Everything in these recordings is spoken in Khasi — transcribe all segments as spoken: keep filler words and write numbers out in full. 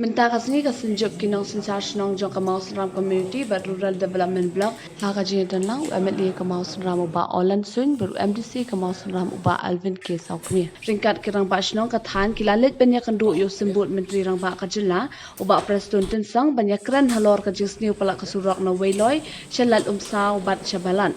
Mynta ka sngi ka Synjuk ki Nongsynshar Shnong jong ka Mawsynram Community bad Rural Development Block ha ka jingïadon lang u M L A ka Mawsynram u Bah Orland Suin bad u M D C ka Mawsynram u Bah Alvin K Sawkmie. Ryngkat ki Rangbah Shnong ka thaiñ ki la leit ban ïakynduh ïa u Symbud Myntri Rangbah ka Jylla u Bah Prestone Tynsong ban ïakren halor ka jingsniew palat ka surok na Weiloi sha Lad Umsaw bad sha Balat.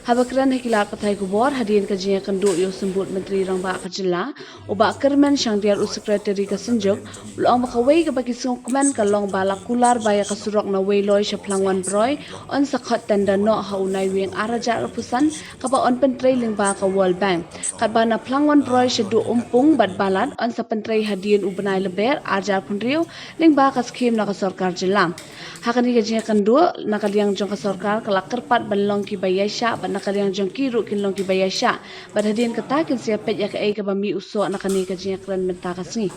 Haba kren ha ki lad pathai khubor hadien ka jingïakynduh ïa u Symbud Myntri Rangbah ka Jylla u Bah Kyrmen Shangdiar u Secretary ka Synjuk u la ong ba kawei kaba ki sngewkmen ka long ba la kular ba ïa ka surok na Weiloi sha Phlangwan Broi yn sa khot tender noh ha u Naiwieng ar hajar arphew san kaba yn pyntrei lyngba ka World Bank. Katba na Phlangwan Broi sha Duh Umpung bad Balat yn sa pyntrei hadien u bnai Lber ar hajar arphew hynriew lyngba ka skhim na ka sorkar jylla. Ha kane ka jingïakynduh na ka liang jong ka sorkar ka la kyrpad ban long kiba ïaishah bad na ka liang jong ki ruh kin long kiba ïaishah bad hadien kata kin sa ïapeit ïa kaei kaba mih u soh na kane ka jingïakren mynta ka sngi.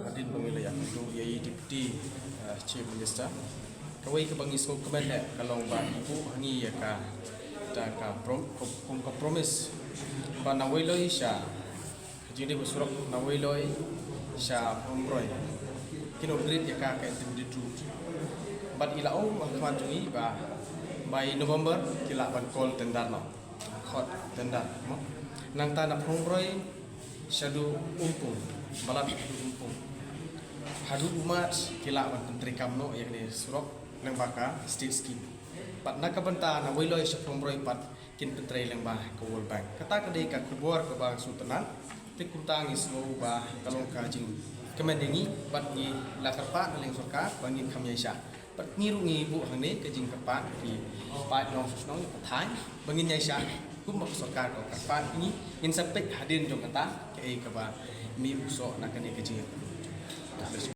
Hadien ba ngi la ïakynduh ïa i Deputy, eh, Chief Minister, kawei kaba ngi sngewkmen eh ka long ba i buh ha ngi ïa ka, da ka prom-, kum ka promise ba na Weiloi sha, ka jingdei ba surok na Weiloi sha Phlangwan Broi kin upgrade ïa ka, ka intermediate route. Bad i la ong ha khmat jong i ba by November ki lah ban call tender noh, khot tender mo. Nangta na Phlangwan Broi sha Duh Umpung, Balat Duh Umpung, haduh u March ki lah ban pyntreikam noh ïa kane surok lyngba ka state scheme. Bad na ka bynta na Weiloi sha Phlangwan Broi pat kin pyntrei lyngba ka World Bank. Kata ka dei ka khubor kaba sngewtynnat. Te kumta ngi sngew ba ka long ka jingkmen ïa ngi bad ngi la kyrpad na liang sorkar ba ngin kham ïaishah. Bad ngi ruh ngi buh hangne ka jingkyrpad ki paid nongshong shnong, ki paid thaiñ ba ngin ïaishah kumba ka sorkar ka kyrpad ïa ngi, ngin sa peit hadien jong kata kaei kaba mih u soh na kane ka jingïakynduh.